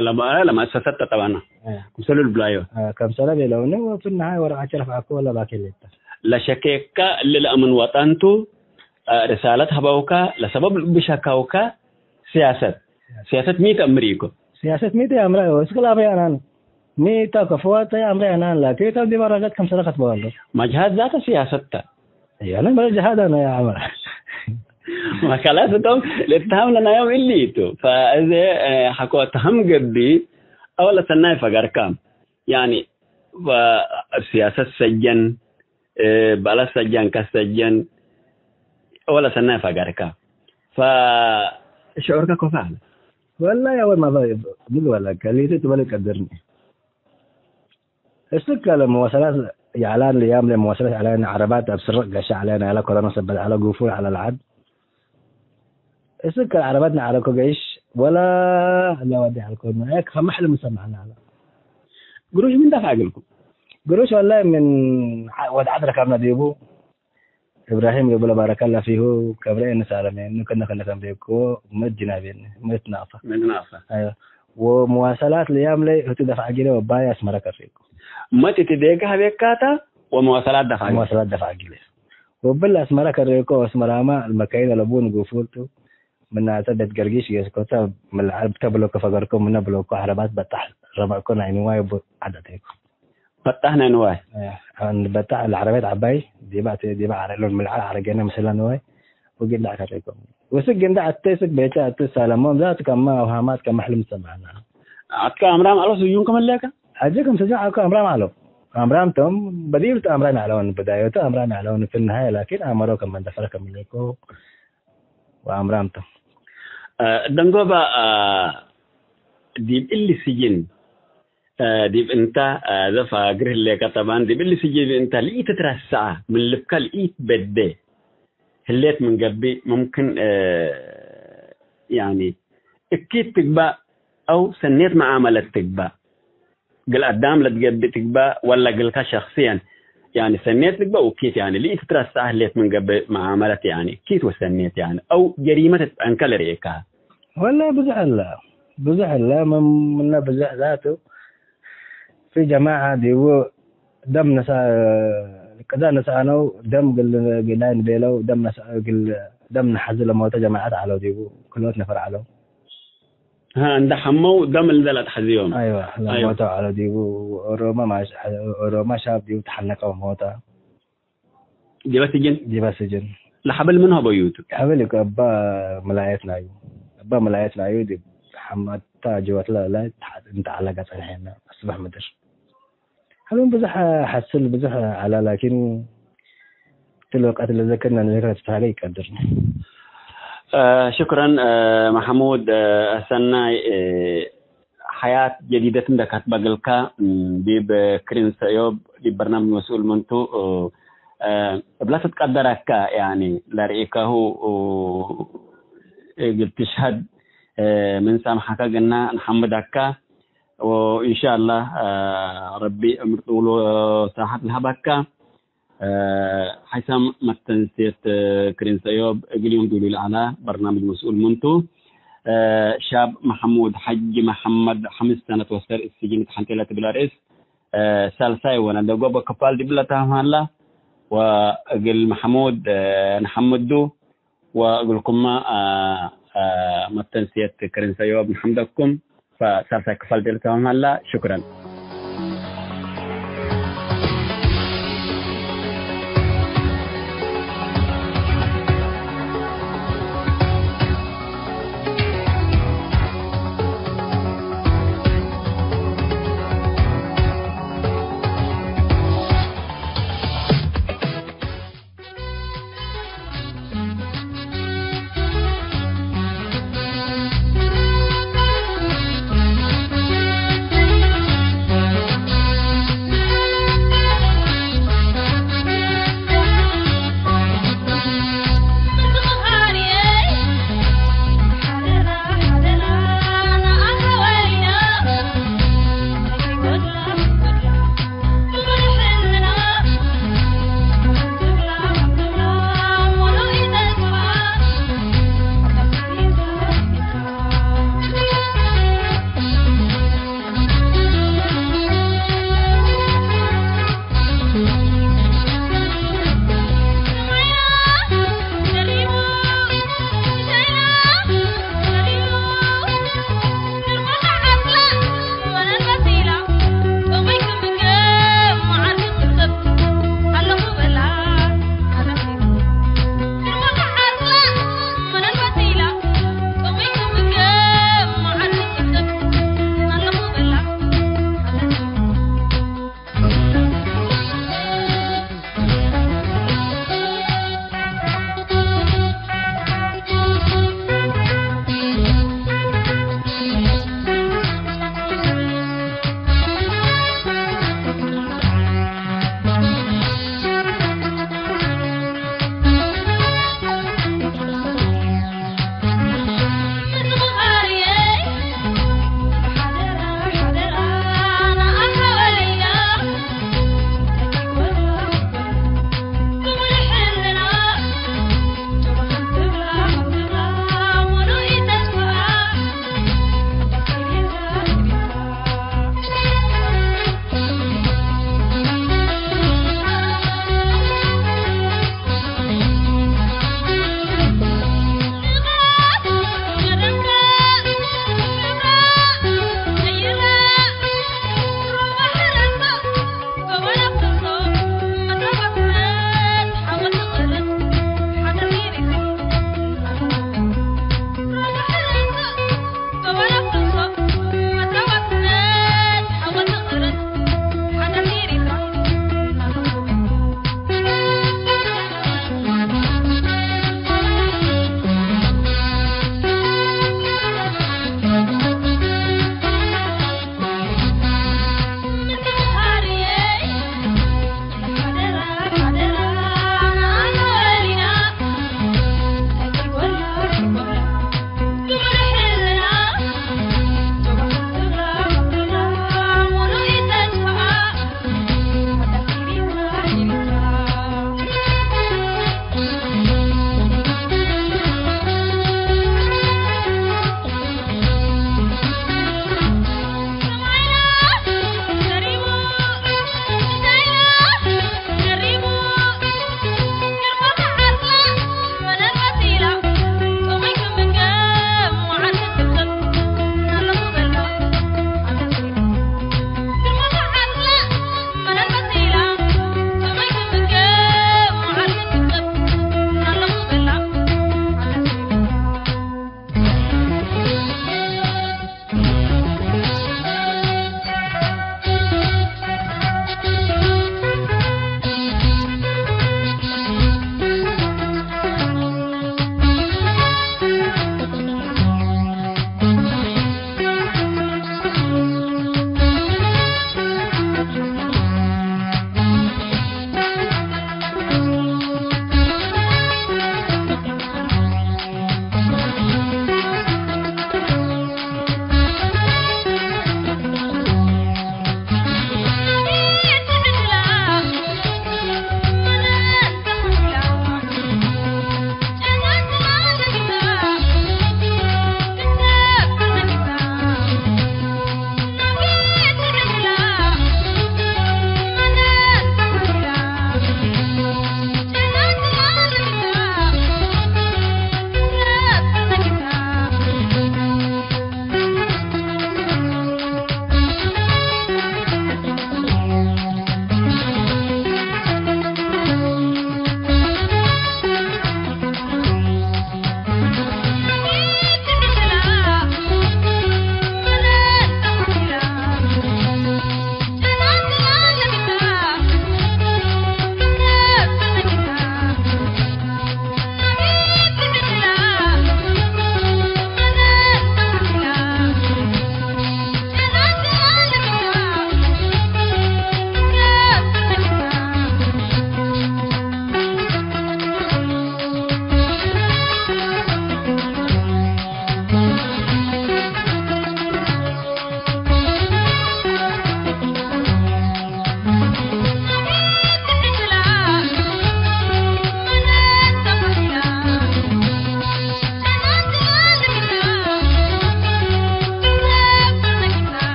ለማ-፣ ለመአሰሰት ጠጠባና። እ። ክምሰሉ ልብላዮ። እ፣ ከምሰለ ቤለውኒ ወፍናሃ ወረቃቸ ረፍዓኮ ወለ ባኬሌታ። ለሸኬካ እሊ ለአምን ወጠንቱ፣ እ፣ ርሳለት ሀበውካ፣ ለሰበብ ብሸካውካ ሲያሰት። ሲያሰት ሚ ተአምር ኢኮ? ሲያሰት ሚ ተአምር ኢኮ? እስክላፍ ያናን። ሚ ተ ከፍዋተ አምረ ያናን ላኪ ከም ዲበ ረገጥ ከምሰለ ከትበዋሎ። መጅሃድ ዛተ ሲያሰት ተ። ያነ መለ ጅሃድ አነ ያ አመር። መከላስ እቶም ልትሃም ለናዮም እሊ ቱ። ፈእዘ፣ እ፣ ሐቆ ተሃም ገቢ፣ አወለ ሰናይ ፈገርካ። ያኒ፣ ወ-፣ ሲያሰት ሰጀን፣ እ፣ በለ ሰጀን ከሰጀን፣ አወለ ሰናይ ፈገርካ። ፈ-፣ ሽዑርከ ኮፈ አለ። ወላሂ አወል ማ ፈ-፣ ምግብ አለ። ከሊቱ ትበል ቀድርኒ። እስክ አለ መዋሰላት የዕላን ለያም ለመዋሰለት ዐለነ ዐረባት አብ ስርቅ ገሸ ዐለነ ዐለ ኮሮና ሰበት ዐለ ጉፉል ዐለ ለዐድ። እስክ ዐረባትነ ዐለኮ ገይሽ ወላ ለወዴ ዐልኮ። ከመ ሕልም ሰማዕነ ዐለ። ግሩሽ ምን ደፍዐ እግልኩም? ግሩሽ ወላሂ ምን ዐ-፣ ወድ ዐድ ረከብነ ዲቡ። እብራሂም ዲቡ ለባረከላ ፊሁ ከብረ እንሳለመ እኑ ከነ ከነ ከም ቤኮ መት ጅናቤነ መት ናፈ። መት ናፈ። አይዋ። ወመዋሰላት ለያም ለይ ህቱ ደፍዐ ጊለ ወባይ አስመረ ከሬኮ። መት እቲ ቤጋ ቤካታ ወመዋሰላት ደፍዐ ጊለ። መዋሰላት ደፍዐ ጊለ። ወብል አስመረ ከሬኮ ወአስመራማ አልመካይን አለቡን ጉፉልቱ ምናተ ቤት ገርጊሽ ጌስኮተ ምልዓል ብተ ብሎኮ ፈገርኮ ምነ ብሎኮ ዐረባት በጣሕ ረመዕኮ ናይ ንዋይ ቡ ዐድ አቴኮ። በጣሕ ናይ ንዋይ? አን በጣሕ ለዐረቤት ዐባይ ዲባ ተ-፣ ዲባ ዐረ እሎን ምልዓል ዐረጌነ ምስለ ንዋይ ወግንዳዕ ከሬኮ። ወስክ ግንዳዕ አቴ ስክ ቤጨ አቴ ሳለሞም ዛት ከማ አውሃማት ከማ ሕልም ሰማዕና። አትከ አምራም አሎ ስዩም ከመለከ? ሐጂ ከም ስዩም አኮ አምራም አሎ። አምራም ቶም በዲብት አምራን አለውን በዳዮተ አምራን አለውን ፍንሃይ ላኪን አመሮ ከም መንደፈረ ከምለኮ ወአምራምቱ። አ፣ ደንጎባ፣ አ፣ ዲብ እሊ ስጅን፣ አ፣ ዲብ እንተ፣ አ፣ ዘፋግር ህሌከ ጠባን፣ ዲብ እሊ ስጅን እንተ ለኢትትረሰዐ፣ ምን ልብከ ለኢትበዴ ህሌት ምን ገብእ፣ ሙምክን፣ አ፣ ያኒ፣ እኪት ትግባእ አው ሰኔት መዓመለት ትግባእ። እግል አዳም ለትገብእ ትግባእ ወለ እግልከ ሸክስየን፣ ያኒ ሰኔት ልግበእ ወኪት፣ ያኒ ለኢትትረሰዐ ህሌት ምን ገብእ መዓመለት፣ ያኒ እኪት ወሰኔት፣ ያኒ አው ጀሪመት እት ዐንከ ለርኤካሀ? ወለ ብዙሕ እለ፣ ብዙሕ እለ፣ ምን፣ ምነ ብዙሕ ዛቱ ፊ ጀማዐ ዲቡ ደም ነሳ-፣ ቅዳ ነስአነው፣ ደም እግል ጊላይ ንቤለው፣ ደም ነስ-፣ እግል ደም ነሐዙ ለሞተ ጀማዐት ዐለው ዲቡ፣ ክልኦት ነፈር ዐለው። ሀ፣ እንደ ሐመው ደም እንደ ለአትሐዝዮም። አይዋ፣ አይዋ። ለሞተው ዐለ ዲቡ ኦሮማ ማሽ-፣ ኦሮማ ሻብ ዲቡ ተሐነቀ ወሞተ። ዲበ ስጅን? ዲበ ስጅን። ለሐብል ምን ሀበዩቱ? ሐብል እኮ እባ መላየት ናዩ። እባ መላየት ናዩ ዲብ ሐማታ ጅወት ለለ እንተ ዐለ ገጸ ነሐና አስበሕ ምድር። ሐሉን ብዙሕ ሐስል ብዙሕ ዐላ፣ ላኪን እት ለወቀት ለዘክርና ንዘክረ ትትሃገ ይቀድር። አ፣ ሽክረን፣ አ፣ መሐሙድ፣ አ፣ ሰናይ፣ አ፣ ሐያት ጀዲደት እንደ ከትበ እግልከ፣ እም፣ ዲብ ክሪን ሰእዮብ፣ ዲብ በርናምጅ መስኡል ምንቱ፣ አ፣ እብለ ትትቀደረከ፣ ያኒ፣ ለርኢከሁ፣ አ፣ እግል ትሽሀድ፣ አ፣ ምን ሳምሐከ ግና እንሐምደከ። ወኢንሻአላህ፣ አ፣ ረቢ ዕምር ጥውሎ ሰሐት ለሀበካ። አ፣ ሐይሳም መተንሴት፣ አ፣ ክሪን ሰእዮብ እግል ዮም ዱሉል ዐላ በርናምጅ መስኡል ምንቱ። አ፣ ሻብ መሐሙድ ሐጂ መሐመድ ሐምስ ሰነት ወሰር እት ስጅን ተሐንቴ ለትብል አርእስ፣ አ፣ ሳልሳይ ወነ ደጎበ ክፋል ዲብለ ተማም ሀላ። ወእግል መሐሙድ፣ አ፣ ነሐምዱ። ወእግልኩመ፣ አ፣ አ፣ መተንስየት ክርን ሰእዮብ ንሐምደኩም። ፈሳልሳይ ክፋል ዲብ ተማም ሀላ። ሽክረን።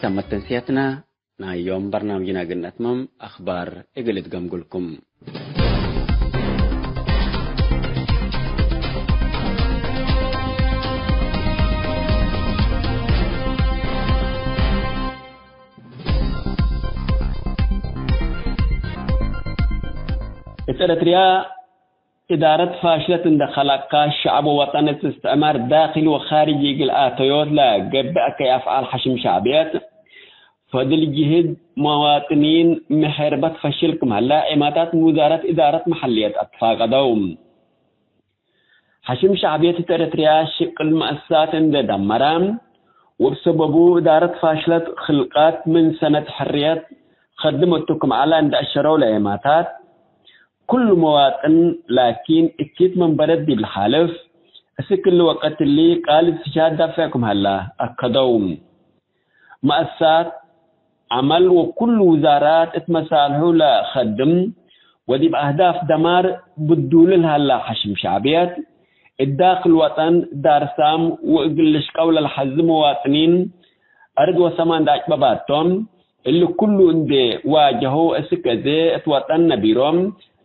ተመት ተንስያትና ናይ ዮም በርናምጅና እግል ነትመም፣ አኽባር እግል እትገምጉልኩም። እት ኤረትርያ እዳረት ፋሽለት እንዴ ከለቀ፣ ሸዐብ ወወጠን እት እስትዕማር ዳክል ወካርጅ እግል አተዮት ለገብእ አከይ አፍዓል ሐሽም ሸዕብየት፣ ፈድል ጅህድ መዋጥኒን ምሕርበት ፈሽል ክም ሀለ፣ ዔማታት ምን ውዛረት እዳረት መሐልየት አትፋቀደው። ሐሽም ሸዕብየት እት ኤረትርያ ሽቅል መአሳት እንዴ ደመረ፣ ወእብ ሰበቡ እዳረት ፋሽለት ክልቀት ምን ሰነት ሕርየት ከድም እቱ ክም ዐለ እንዴ አሸረው ለዔማታት፣ ኩሉ መዋጥን ላኪን እኪት መንበረት ዲብ ለሓልፍ፣ እስክ እሊ ወቀት እሊ ቃል እስትሽሃድ ዳፍዕ ክም ሀለ አከደው። መአሳት ዐመል ወኩሉ ውዛራት እት መሳልሑ ለከድም ወዲብ አህዳፍ ደማር ብዱል ለሀላ ሐሽም ሸዕብየት፣ እት ዳክል ወጠን ዳርሳም ወእግል ልሽቀው ለልሐዝ መዋጥኒን አርድ ወሰማ እንዴ አጭበባቶም፣ እሊ ኩሉ እንዴ ዋጀሁ እስክ አዜ እት ወጠን ነቢሮም፣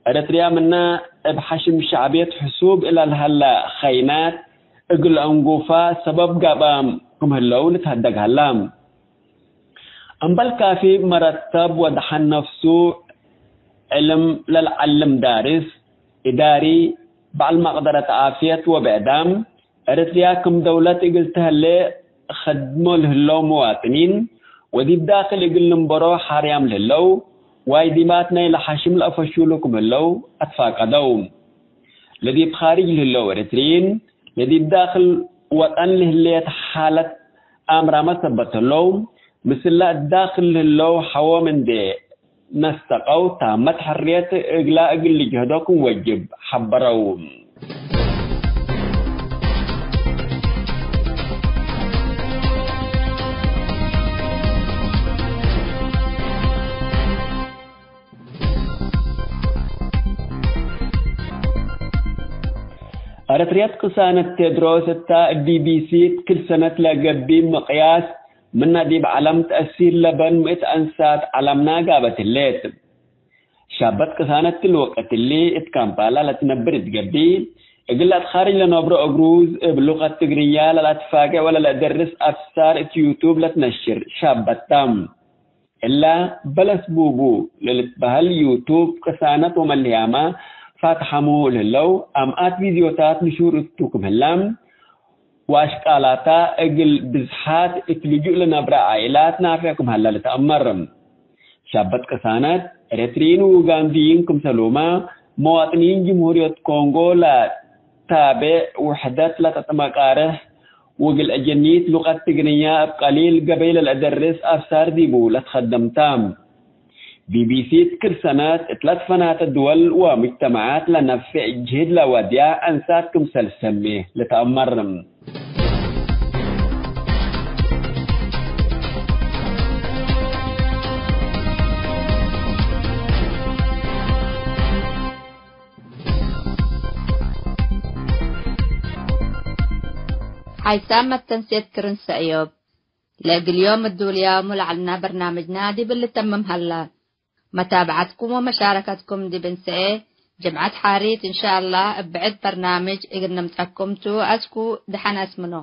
ኤረትርያ ምነ እብ ሐሽም ሸዕብየት ሕሱብ እለ ለሀለ ኸይናት እግል አንጉፋ ሰበብ ጋብአም ክም ህለው ልትሀደግ ሀላ። እምበል ካፊ መረተብ ወደሐን ነፍሱ ዕልም ለልዐልም ዳርስ፣ እዳሪ፣ በዐል መቅደረት ዓፍየት ወብዕዳም፣ ኤረትርያ ክም ደውለት እግል ተህሌ ከድሞ ለህለው መዋጥኒን፣ ወዲብ ዳክል እግል ልንበሮ ሓርያም ለህለው ዋይዲማት ናይ ለሐሽም ለአፈሹሉ ክም ህለው አትፋቀደው። ለዲብ ካርጅ ለህለው ኤረትርዪን፣ ለዲብ ዳክል ወጠን ለህሌት ሓለት አምራመ ሰበት ህለው፣ ምስለ እት ዳክል ለህለው ሐዎም እንዴ ነስተቀው፣ ታመት ሕርየት እግላ እግል ልጅህዶ ክም ወጅብ ሐበረው። ኤረትርየት ቅሳነት ቴድሮስ እታ እብ ቢ ቢ ሲ እት ክል ሰነት ለገብእ ምቅያስ ምነ ዲብ ዐለም ተአሲር ለበን ምእት አንሳት ዐለምና ጋበት ህሌት። ሻበት ቅሳነት ክል ወቀት እሊ እት ካምፓላ ለትነብር እት ገብእ፣ እግል ለአትካርጅ ለነብሮ እግሩዝ እብ ሉቀት ትግርኛ ለለአትፋጌ ወለለአደርስ አፍሳር እት ዩቱብ ለትነሽር ሻበት ታ። እላ በለስ ቡቡ ለልትበህል ዩቱብ ቅሳነት ወመልህያማ ፋትሐሙ ለህለው አምአት ቪድዮታት ንሹር እቱ ክም ህላ፣ ወአሽቃላታ እግል ብዝሓት እት ልጁእ ለነብረ ዓኢላት ናፍዕ ክም ሀለ ልትአመር። ሻበት ቅሳነት፣ ኤረትርዪን ወኡጋንድይን ክምሰሉመ፣ መዋጥኒን ጅምሁርየት ኮንጎ ለታቤዕ ውሕደት ለተትመቃርሕ፣ ወእግል አጀኒት ሉቀት ትግርኛ እብ ቀሊል ገበይ ለልአደርስ አፍሳር ዲቡ ለትከደም ታ። ቢ ቢ ሲ እት ክል ሰነት እት ለትፈናተ ድወል ወሙጅተመዓት ለነፍዕ ጅህድ ለወድያ አንሳት ክምሰል ሰሜ ልትአመር። ሓይሳም መተንሴት ክርን ሰእዮብ። ለእግል ዮም እዱልያሙ ለዐልና በርናምጅና ዲብ ልተምም ሀላ። መታብዐትኩም ወመሻረከትኩም ዲብ እንሰኤ ጅምዐት ሓሪት እንሻአላህ እብ ብዕድ በርናምጅ እግል ንምጸኩም ቱ። አስኩ ደሐን አስምኖ።